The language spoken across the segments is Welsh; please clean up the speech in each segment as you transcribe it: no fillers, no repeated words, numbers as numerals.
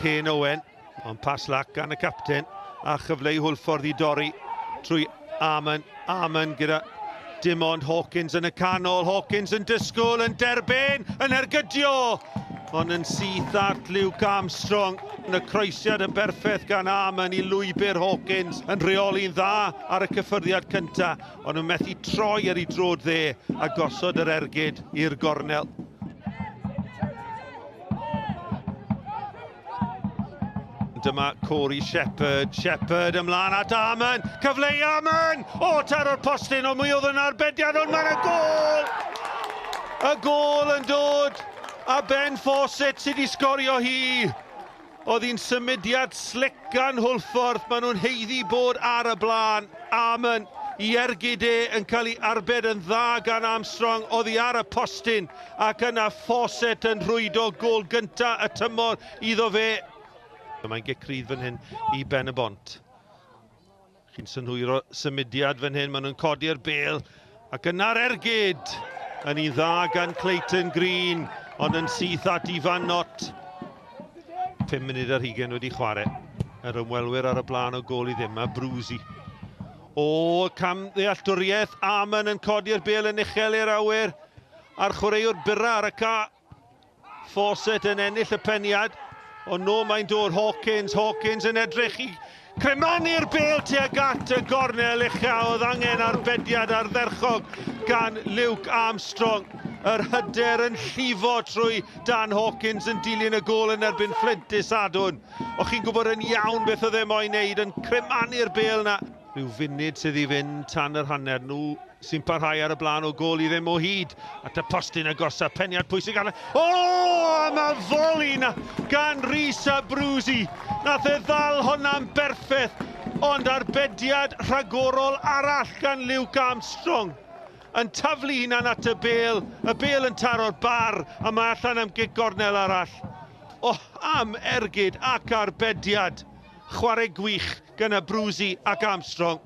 Kane Owen, ond pas lac gan y capten a chyfle i Hwlffordd i dorri trwy Armon. Armon gyda dim ond Hawkins yn y canol. Hawkins yn disgwyl, yn derbyn, yn ergydio! Ond yn syth at Luke Armstrong. Yn y croesiad yn berffaith gan Armon i lwybr Hawkins yn rheoli'n dda ar y cyffyrddiad cyntaf, ond yn methu troi ar ei drod dde a gosod yr ergyd i'r gornel. Dyma Corey Shepherd. Shepherd ymlaen at Armon. Cyfle i Armon! O, taro'r postyn, ond mwy oedd yn arbediad, ond mae'n y gôl! Y gôl yn dod! A Ben Fawcett sydd wedi sgorio hi. Oedd hi'n symudiad slic gan Hwlffordd. Maen nhw'n haeddu bod ar y blaen. Armon i ergyd e yn cael ei arbed yn dda gan Armstrong oddi ar y postyn ac yna Fawcett yn rhwydo gôl gynta y tymor iddo fe. Mae'n gic rydd fan hyn i Ben y Bont. Chi'n synhwyro symudiad fan hyn, maen nhw'n codi'r bel ac yna'r ergyd yn un dda gan Clayton Green, ond yn syth at Ifan Knott. 5 munud ar hugain wedi chwarae. Yr ymwelwyr ar y blaen o gôl i ddim, a Brwsi. O, cam ddealltwriaeth, Amon yn codi'r bel yn uchel i'r awyr, a'r chwaraewr byra ar y ca. Fawcett yn ennill y peniad, ond no mae'n dod Hawkins, Hawkins yn edrych i cremanu'r bel tuag at y gornel ucha, oedd angen arbediad ardderchog gan Luke Armstrong. Yr hyder yn llifo trwy Dan Hawkins yn dilyn y gôl yn erbyn Flint dydd Sadwrn. O'ch chi'n gwybod yn iawn beth oedd e moyn neud, yn cremanu'r bel na. Rhyw funud sydd i fynd tan yr hanner, nhw sy'n parhau ar y blaen o gôl i ddim o hyd. At y postyn agosa, peniad pwysig arall. O, a mae foli na gan Rhys Abruzzi. Nath e ddal honna'n berffaith, ond arbediad rhagorol arall gan Luke Armstrong. Yn taflu hunan at y bel, y bel yn taro'r bar, a mae allan am gic gornel arall. O, am ergyd ac arbediad. Chwarae gwych gan Abruzzi ac Armstrong.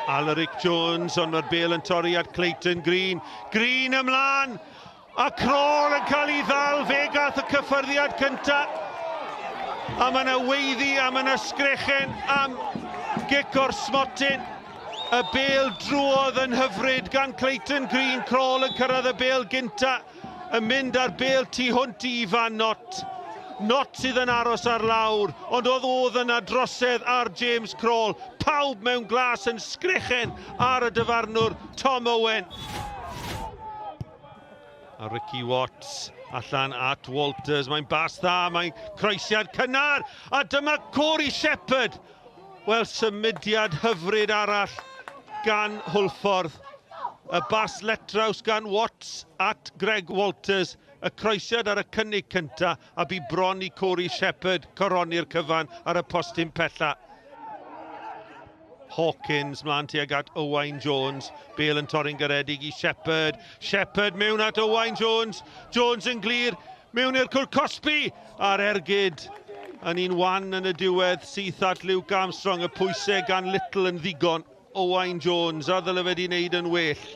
Alaric Jones, ond mae'r bel yn torri at Clayton Green. Green ymlaen! A Kroll yn cael ei ddal, fe gath y cyffyrddiad cynta. A mae yna weiddi, a mae yna sgrechen am gic o'r smotyn. Y bel drwodd yn hyfryd gan Clayton Green. Kroll yn cyrraedd y bel gynta. yn mynd â'r bêl tu hwnt i Ifan Knott. Knott sydd yn aros ar lawr, ond oedd oedd yna drosedd ar James Kroll. Pawb mewn glas yn sgrechen ar y dyfarnwr Tom Owen. A Ricky Watts allan at Walters. Mae'n bas dda, mae'n croesiad cynnar. A dyma Corey Shepherd. Wel, symudiad hyfryd arall gan Hwlffordd. Y bas letraws gan Watts at Greg Walters. Y croesiad ar y cynnig cynta a bu bron i Corey Shepherd coroni'r cyfan ar y postyn pella. Hawkins mlaen tuag at Owain Jones. Bale yn torri'n garedig i Shepherd. Shepherd mewn at Owain Jones. Jones yn glir. Mewn i'r cwr cosbi a'r ergyd yn un wan yn y diwedd syth at Luke Armstrong. Y pwysau gan Little yn ddigon. Owain Jones a ddyle fe di wneud yn well.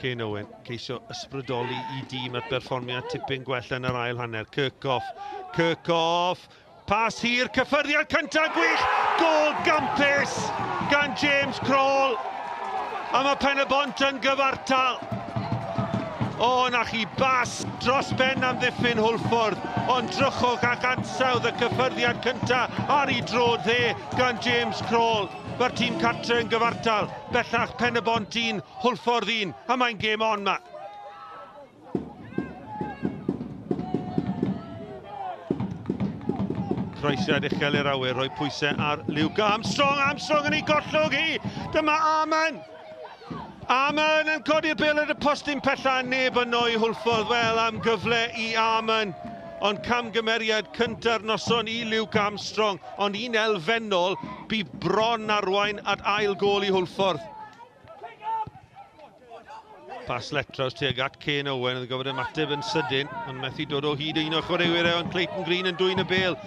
Kane Owen ceisio ysbrydoli i dîm at berfformiad tipyn gwell yn yr ail hanner. Kirkhoff, Kirkhoff, pas hir, cyffyrddiad cyntaf gwych, gôl gampus gan James Kroll. A mae Pen-y-bont yn gyfartal. O, na chi bas dros ben am ddiffyn Hwlffordd, ond drychwch ac ansawdd y cyffyrddiad cyntaf ar ei dro dde gan James Kroll. Mae'r tîm cartre yn gyfartal, bellach Pen-y-bont 1, Hwlffordd 1, a mae'n gêm on ma. Croesiad uchel i'r awyr, rhoi pwysau ar Luke Armstrong. Armstrong yn ei gollwg hi. Dyma Arman. Arman yn codi'r bel ar y postyn pella, neb yno i Hwlffordd. Wel, am gyfle i Arman. Ond camgymeriad cynta'r noson i Luke Armstrong, ond un elfennol bu bron arwain at ail gôl i Hwlffordd. Pas letraws tuag at Kane Owen, oedd yn gofod ymateb yn sydyn, ond methu dod o hyd un o'r chwaraewyr e, ond Clayton Green yn dwyn y bel.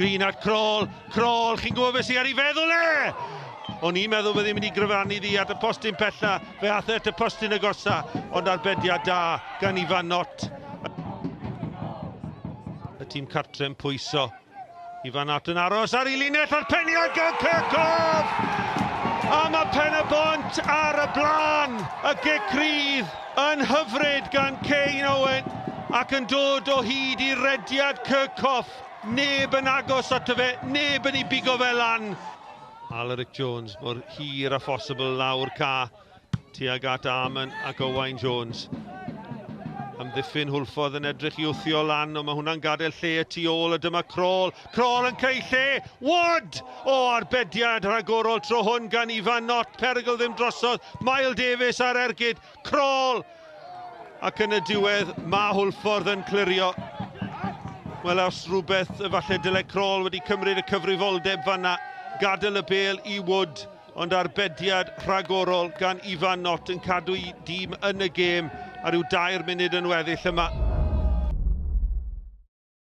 Green at Kroll, Kroll, chi'n gwybod beth sy'n ar ei feddwl e? O'n i'n meddwl bydde'n mynd i gryfanu ddi at y postyn pella, fe ath e at y postyn agosa, ond arbediad da gan Ifan Knott. Y tîm cartre'n pwyso. Ifan Nott yn aros ar ei linell a'r peniad gan Kirchhoff! A mae Pen y Bont ar y blaen! Y gic rydd yn hyfryd gan Kane Owen ac yn dod o hyd i rediad Kirchhoff. Neb yn agos ato fe, neb yn ei bigo fe lan. Alaric Jones mor hir a phosibl lawr ca tuag at Armon ac Owain Jones. Amddiffyn Hwlffordd yn edrych i wthio lan, ond mae hwnna'n gadael lle y tu ôl, a dyma Crôl. Crôl yn creu lle! Wood! O, arbediad rhagorol tro hwn gan Ifan Nott. Perygl ddim drosodd. Mael Davies ar ergyd. Crôl! Ac yn y diwedd, mae Hwlffordd yn clirio. Wel, os rhywbeth, efallai dyle Crôl wedi cymryd y cyfrifoldeb fanna. Gadael y bêl i Wood. Ond arbediad rhagorol gan Ifan Nott yn cadw'i dîm yn y gêm a rhyw dair munud yn weddill yma.